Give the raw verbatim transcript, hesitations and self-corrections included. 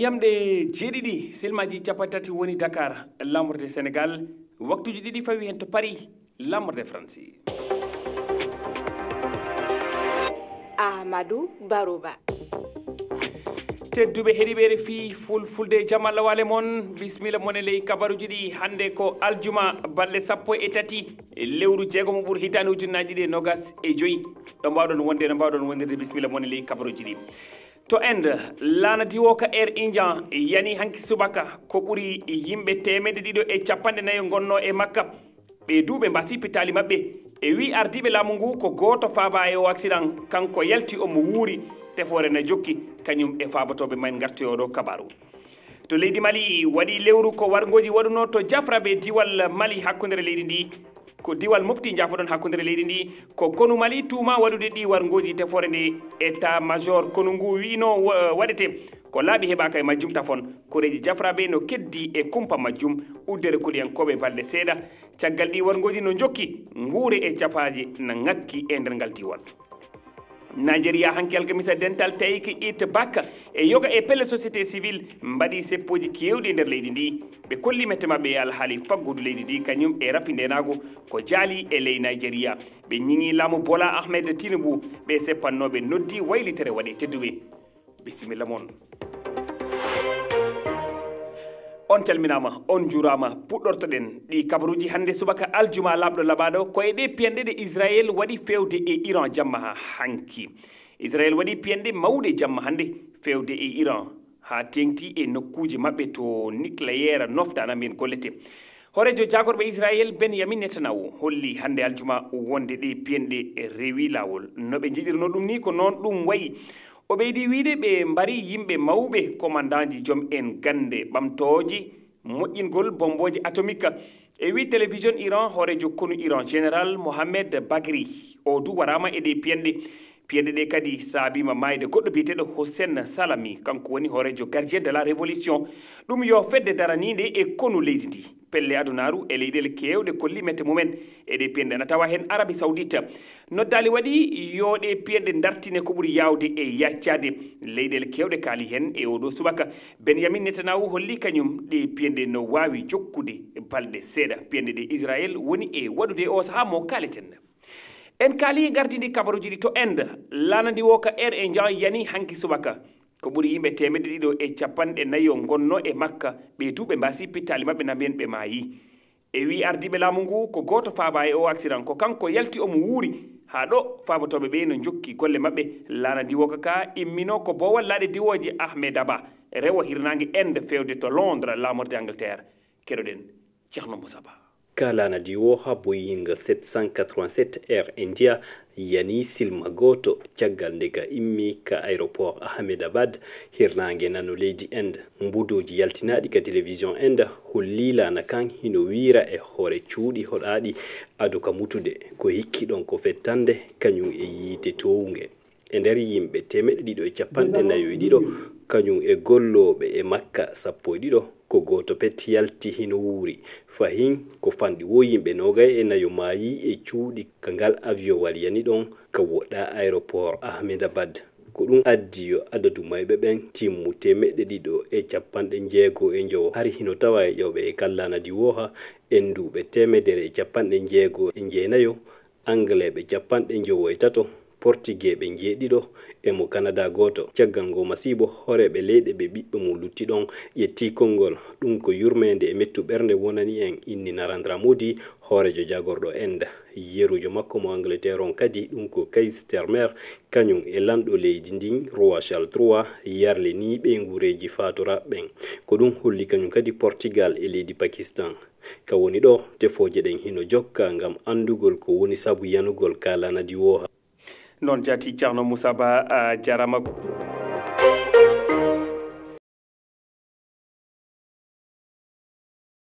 Yamɗe jeeɗiɗi, silmaji capanɗe tati woni Dakar, laamorde Senegal, waktuji ɗiɗi fawi hen to Paris, laamorde Faransi. Ahmadou Barouba. Tedduɓe heɗiɓe R F I Fulfulde, jam Allah waale mon, bisimilla mon e ley kabaruji ɗi. Hannde ko aljuma, balɗe sappo e tati, lewru jeegomo ɓuru hitaande ujunnaji ɗiɗi e nogas e joyi. Ɗo mbawɗon wonde, no mbawɗon wondirde, bisimilla mon e ley kabaruji ɗi. To Inde, laana diwooka Air India yani hanki subaka ko ɓuri yimɓe teemedde ɗiɗo e capanɗe nayo ngonno e makka. Ɓe duuɓe mbasi pittaali maɓɓe. E wi ardiiɓe laamu ngu ko gooto faaba e o accident, kanko yalti omo wuuri, tefoore na jokki, kañum e faabotooɓe men ngarti oɗo kabaru. To leydi Mali waɗi lewru ko warngooji waɗuno to Jafra be diwal Mali hakkundere leydi ndi. Ko diwal Mopti, jaafoɗon, hakkundere leydi ndi. Ko konu Mali tuuma waɗude ɗi warngooji, tefoore nde état major konu ngu wiino wa-, waɗete. Ko laaɓi heɓaaka e majjum tafon. Koreeji Jafra be no keddi e kumpa majjum. Uddere kuliyankooɓe balɗe seeɗa. Caggal ɗi warngooji no jokki, nguure e cafaaje na ŋakki e nder ngal diwal. Nigeria hanki alkamisa, dental Teik It Bak e yoga e pelle société civile mbaɗi seppooji keewɗi e nder leydi ndi. Ɓe kolli mette maɓɓe e alhaali faggudu leydi ndi, kañum e rafi ndenaagu ko jaali e ley Nigeria. Ɓe ñiŋi laamu Bola Ahmed Tinubu, ɓe seppannooɓe noddi waylitere waɗe. Tedduɓe, bisimilla mon. On calminaama, on njuuraama. Puɗɗortoɗen ɗi kabaruuji hannde subaka aljuma laaɓɗo laɓaaɗo ko e ɗe piyanɗe ɗe Israel waɗi feewde e Iran jamma ha hanki. Israel waɗi piyanɗe mawɗe jamma hannde feewde e Iran, haa teeŋti e nokkuuje maɓɓe to nucléaire noftaana mbiyen gollete. Hooreejo jaagorɓe Israel Benjamin Netanyahu holli hannde aljuma wonde ɗe piyanɗe rewi laawol. No ɓe njiɗirno ɗum ni, ko noon ɗum wayi. O ɓeydi wiyde ɓe mbari yimɓe mawɓe, commandantji, joom en gannde ɓamtooje, moƴƴingol bombooje atomique. E wi télévision Iran, hooreejo konu Iran, Général Mohamed Bagheri, o du waraama e ɗe piyanɗe. Piyanɗe ɗe kadi saabiima maayde goɗɗo biyeteeɗo Hossein Salami, kanko woni hooreejo Gardien de la Révolution. Ɗum yo fedde daraniinde e konu leydi ndi. Pelle adunaaru e leyɗeele keewɗe kolli mette mumen e ɗe piyanɗe, ana tawa heen Arabie Saoudite. Noddaali waɗi yo ɗe piyanɗe dartine ko ɓuri yaawde e yaccaade. Leyɗeele keewɗe kaali heen e oɗo subaka. Benjamin Netanyahu holli kañum ɗe piyanɗe no waawi jokkude balɗe seeɗa. Piyanɗe ɗe Israel woni e waɗude o sahaa mo kaaleten. En kaali gardindi kabaruuji ɗi to Inde. Laana ndi wooka Air India yani hanki subaka. Ko ɓuri yimɓe teemedde ɗiɗo e capanɗe nayo ngonno e makka. Ɓe du ɓe mbasi pittaali maɓɓe na mbiyen ɓe maayi. E wi ardiiɓe laamu ngu, ko gooto faaba e o accident, ko kanko yalti omo wuuri. Haa ɗo faabotooɓe ɓe no jokki golle maɓɓe. Laana ndi wooka ka immino ko boowal laaɗe diwooje Ahmedabad, rewo hirnaange Inde feewde to Londres, laamorde Angleterre. Keɗoɗen Ceerno Moussa Ba. Ka laana diwooha Boeing sept cent quatre-vingt-sept Air India yani silma gooto caggal nde ka immi ka aéroport Ahmedabad, hirnaange nano leydi Inde. Mbuduuji yaltinaaɗi ka télévision Inde holli laana kan hino wiira e hoore cuuɗi hoɗaaɗi ado ka mutude, ko hikki ɗon ko fettande kañum e yiite townge. E nder yimɓe teemeɗɗe ɗiɗo e capanɗe nayo e ɗiɗo, kañum e gollooɓe e makka sappo e ɗiɗo, ko gooto pet yalti hino wuuri. Fahin ko fanɗi woo yimɓe noogay e nayo maayi e cuuɗi ka ngal avion walyani ɗon ka woɗɗaa aéroport Ahmedabad. Ko ɗum addi yo adadu mayɓe ɓen timmu teemeɗɗe ɗiɗo e capanɗe njeego e njowo. Hari hino tawa e ƴawɓe e ka laana diwooha, Enduuɓe teemedere e capanɗe njeego e jeenayo, Angleeɓe capanɗe njowo e tato, Portigeeɓe njeeɗiɗo, e mo Kanadaa gooto. Caggal ngoo masiibo, hooreeɓe leyɗe ɓe ɓiɓɓe mum lutti ɗon ƴetti konngol. Ɗum ko yurmeende e mettu ɓernde wonani en, inni Narendra Modi, hooreejo jaagorɗo Inde. Yeruujo makko mo Angleterre on kadi, ɗum ko Keir Starmer, kañum e lanɗo leydi ndin, Roi Charles trois, yarlinii ɓeynguureeji faatoraaɓe ɓen. Ko ɗum holli kañum kadi Portugal e leydi Pakistan. Ka woni ɗo, tefooje ɗen hino jokka ngam anndugol ko woni sabu yanugol ka laana diwooha. Noon jaati Ceerno Moussa Ba, a jaaraama.